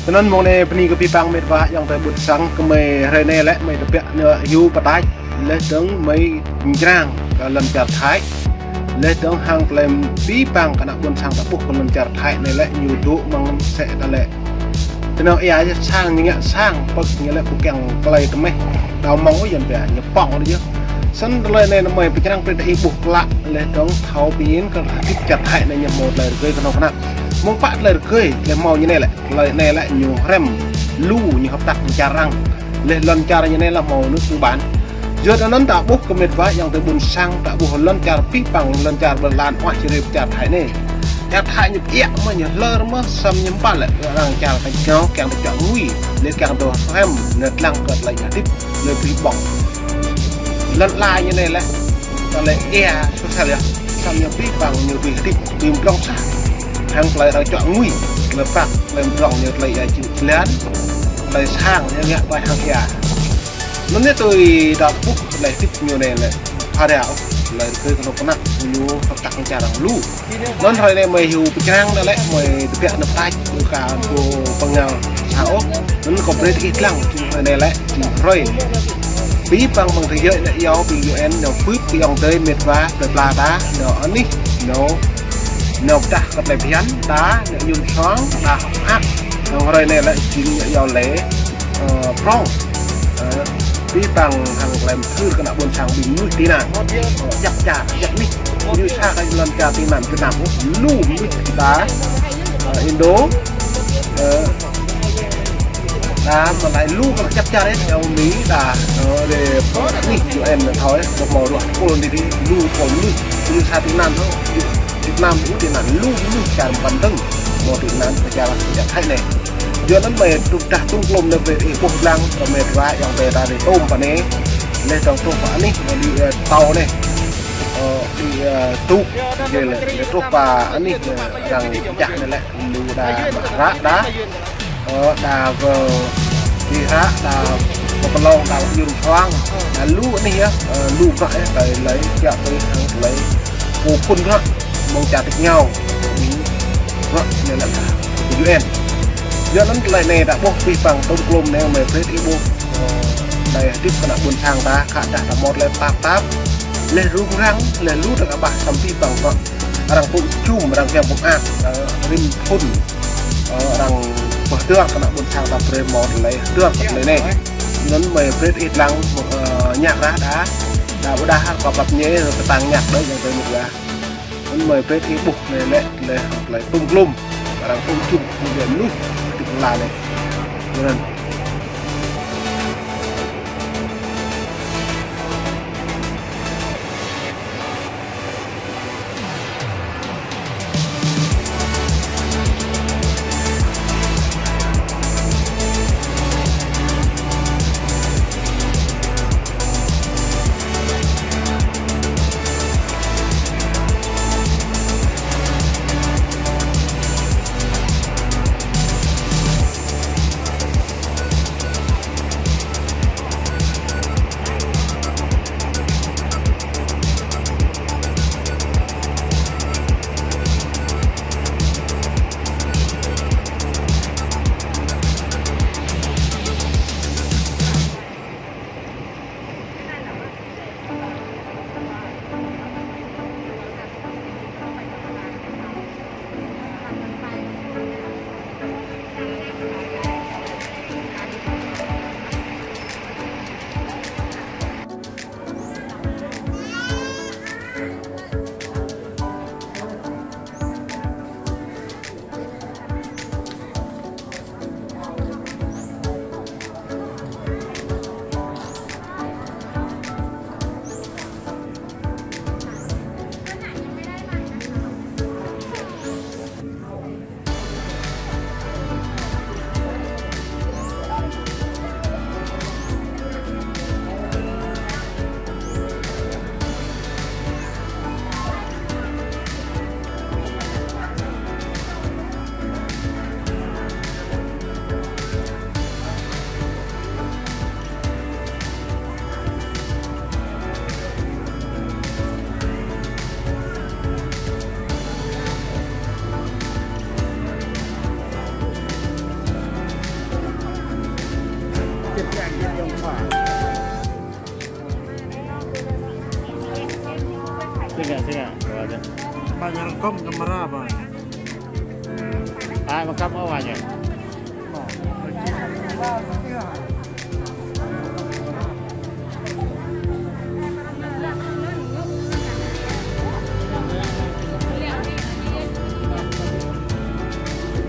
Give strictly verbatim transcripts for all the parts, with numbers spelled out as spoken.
Tơnăn mơ̆ng anai bơni kơ abih bang met wa ayŏng adơi ƀuôn sang, kơ mơi hrơi anai lĕ mơi tơbiă nao hyu pơtač, laih dơ̆ng mơi pơčrang kơ lŏn čar Thái. Laih dơ̆ng hăng tơlơi abih bang kơ ană ƀuôn sang ta ƀuh kơ lŏn čar Thái anai lĕ ñu dŏ mơ̆ng sĕ ta lĕ. Tơnŏ ia sang ñu ngă sang, pơ̆k ñu lĕ pơkiăng tơlơi tơmeh. Đaŏ mơ̆ng ôh yơh biă, ñu pŏng đôč yơh. Snăn tơlơi anai mơi pơčrang brơi ih ƀuh klă, laih dơ̆ng thâo pơmĭn kơ hơdip čar Thái anai ñu hmâo tơlơi rơgơi kơnơ̆ng kơnăk. Mơ̆ng pă tơlơi rơgơi, tơlơi hmâo ñu anai lĕ. Tơlơi anai lĕ ñu hrăm lu ñu hợp tác čar arăng. Laih lŏn čar ñu anai lĕ hmâo nước tư bản. Yua anŭn ta ƀuh kơ met wa ayŏng adơi ƀuôn sang ta ƀuh lŏn čar abih bang lŏn čar ƀơi lăn ua čơrê čar Thái anai. Čar Thái ñu pơiă mơ̆ ñu hlơr mơ̆ săm ñu ƀă lĕ arăng čar ta jao kiăng ta čŏk ngui. Laih kiăng ta hrăm nao lăng kơ tơlơi hơdip lĕ abih bang. Lŏn ala ñu anai lĕ tơlơi ia sôsel yơh. Săm ñu abih bang ñu abih hơdip abih mơdrŏng sa. Hăng tơlơi arăng čŏk ngui, tơlơi prăk, tơlơi mơdrŏng ñu tơlơi ia čư̆ čơlan, tơlơi sang ñu ngă tơlơi hăng ia. Anŭn yơh tui ta ƀuh tơlơi hơdip ñu anai lĕ phara ôh, tơlơi rơgơi kơnơ̆ng kơnăk ñu hợp tác čar arăng lu. Anŭn hrơi anai mơi hyu pơčrang anai lĕ mơi tơbiă nao pơtač, ƀu ka ƀu pơngal sa ôh. Anŭn kâo brơi ih lăng, jing hrơi anai lĕ jing hrơi abih bang ƀing thế giới anai iâu ƀing U N nao bưp ƀing ayŏng adơi met wa plơi pla ta nao anih nao nao pơdah kơ tơlơi phiăn ta nao yun suang ta hơ̆k mơak. Anŭn hrơi anai lĕ jing ñu iâu lĕ, ơ, prong. Ơ, abih bang hăng tơlơi mơthưr kơ ană ƀuôn sang ƀing mơnuih tị nạn. Ơ, djăp čar, djăp anih. Ñu sa kơ lŏn čar tị nạn Việt Nam ôh, lu mơnuih ta, ơ, Indo, ơ, ta mơ̆ lai lu kơ djăp čar ĕt, yang Mi ta, ơ, rê pơ anih U N thâo ĕt, ƀu hmâo ruah, pôl ni di, lu pôl mơnuih, ñu sa tị nạn ôh, Việt Nam ƀu tị nạn, lu mơnuih čar mơ̆ng păn tơ̆ng, hmâo tị nạn kơ čar, čar Thái anai. Yua anŭn mơi tŭ dah tŭng klôm anai brơi ih ƀuh lăng, kơ met wa ayŏng adơi ta ri tôm pơ anai. Laih dơ̆ng truh pơ anih, ơ, đi, ơ, tâo anai. Ơ, đi, ơ, tŭ, yơh lĕ, laih truh pơ anih, ơ, arăng pơčah anai lĕ, lu đa mă hră đa. Ơ, đa wơ̆t đi hră, đa wơ̆t pơlông, đa wơ̆t yun suang. Đa lu anih yơh, ơ, lu bruă yơh, tơlơi kiă tui hăng tơlơi pơphun bruă, mơ̆ng čar tĭt ngao. Bruă anai lĕ kơ U N. Yua anŭn tơlơi anai ta ƀuh abih bang tŭng klôm anai mơi brơi ih ƀuh. Ơ, tơlơi hơdip kơ ană ƀuôn sang ta, khă dah ta mơ̆ tơlơi tap tap. Laih rŭng răng, laih lu ta kơ ƀah săm abih bang bruă. Arăng pŭ čum, arăng kiăng pŭ ak, ơ, rĭm thŭn. Ơ, arăng pơhdơr kơ ană ƀuôn sang ta brơi hmâo tơlơi hdơr kơ tơlơi anai. Anŭn mơi brơi ih lăng, ơ, ñăk ră đa. Đa ƀôdah kơ pap ñe, kơtang ñăk đơi yang tơnuk ya. Anŭn mơi brơi ih ƀuh anai lĕ, lĕ, lĕ tŭng klôm. Arăng pŭ čum, ñu lĕ mơnuih, tĭt la anai. Anŭn. Sini, sini. Bawa aja. Banyak rekam kamera, Bang. Ah, rekam apa aja?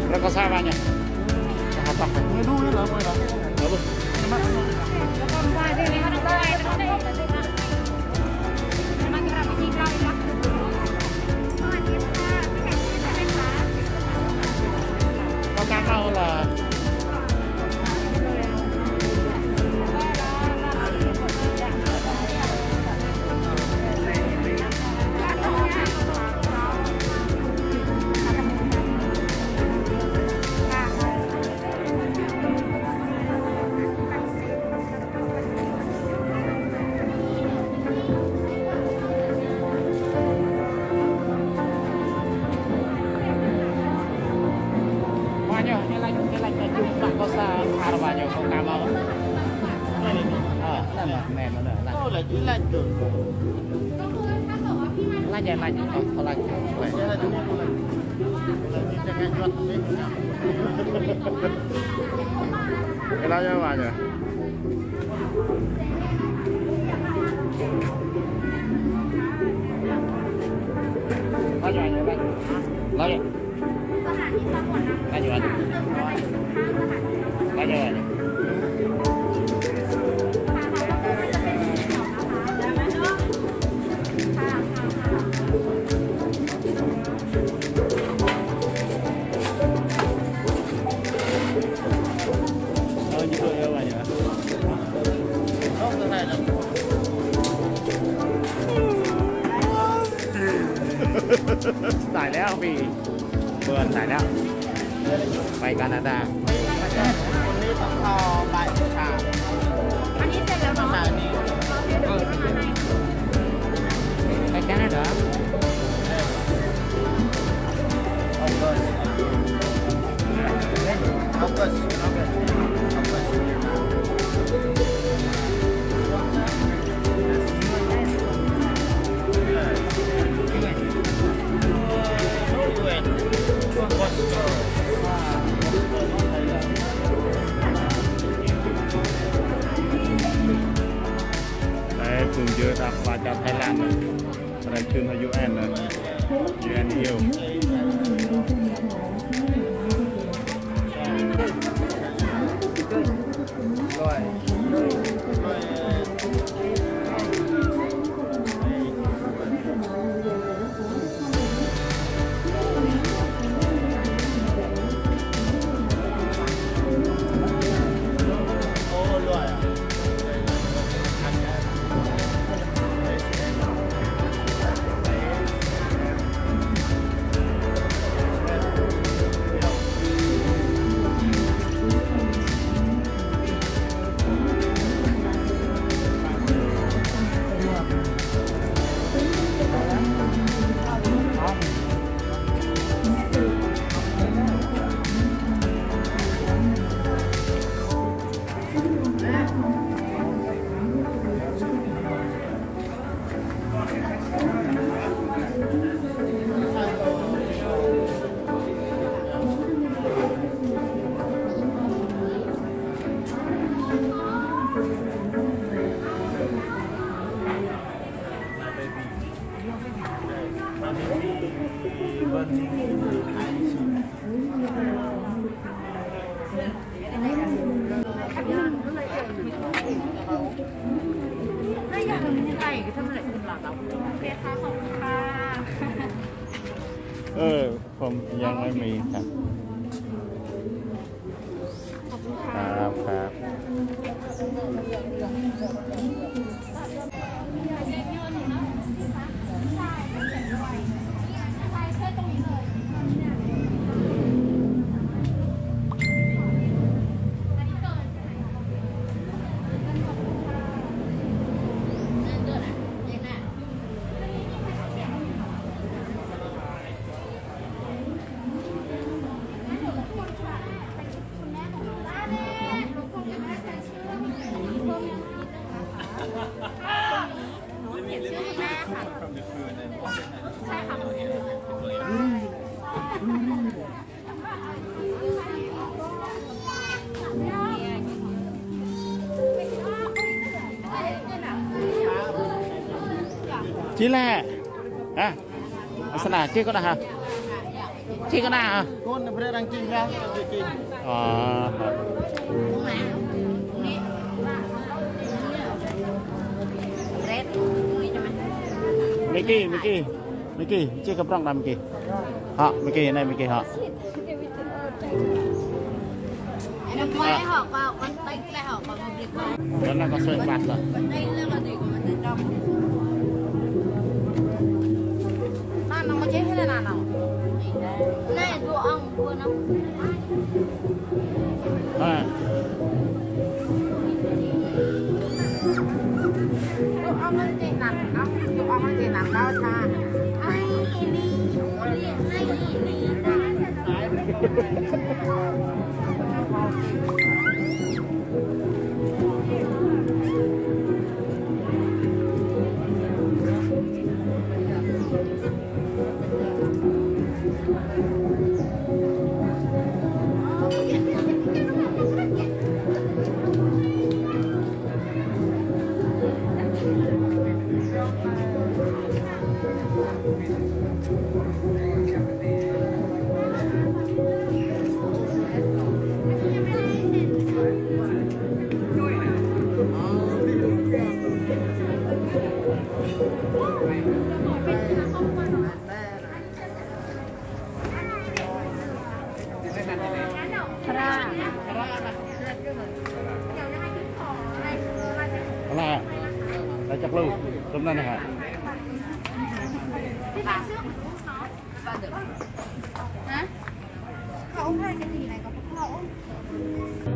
Berapa sawahnya? Apa? Ini dulu ya, apa ya? Lalu? Kau tak mau lah. Cái đó chứ mà nhỉ? Nói cho anh, nói cho anh. Nói cho anh. Tảiแล้วพี่ เพื่อนตายแล้ว ไปแคนาดา คนนี้ต้องเอาใบชา อันนี้เสร็จแล้วเนาะ ใส่นี่ เออ ไปแคนาดา เอาเลย เอาเลย เอาเลย เอาเลย Đấy, phung djơ̆ đăp wa čar Thái Lan anai. Rai čun hăng U N anai. U N iâu. Ơ, không, ยังไม่มีครับ ขอบคุณค่ะ ครับ ครับ หนูเขียนชื่อคุณแม่ Či lĕ. Hă? Asana, či kơ đah hă? Či kơ đah hă? Kôn brơi rang či ya, či či. Ơ. Miki, Miki. Miki, či kơ prong đah Miki. Hă, Miki, anai Miki hă. Anai kơ sui ƀat lah. Hă. Anai, ta čăk lu, tơm anai hă. Hả? Không, hai cái gì này có không?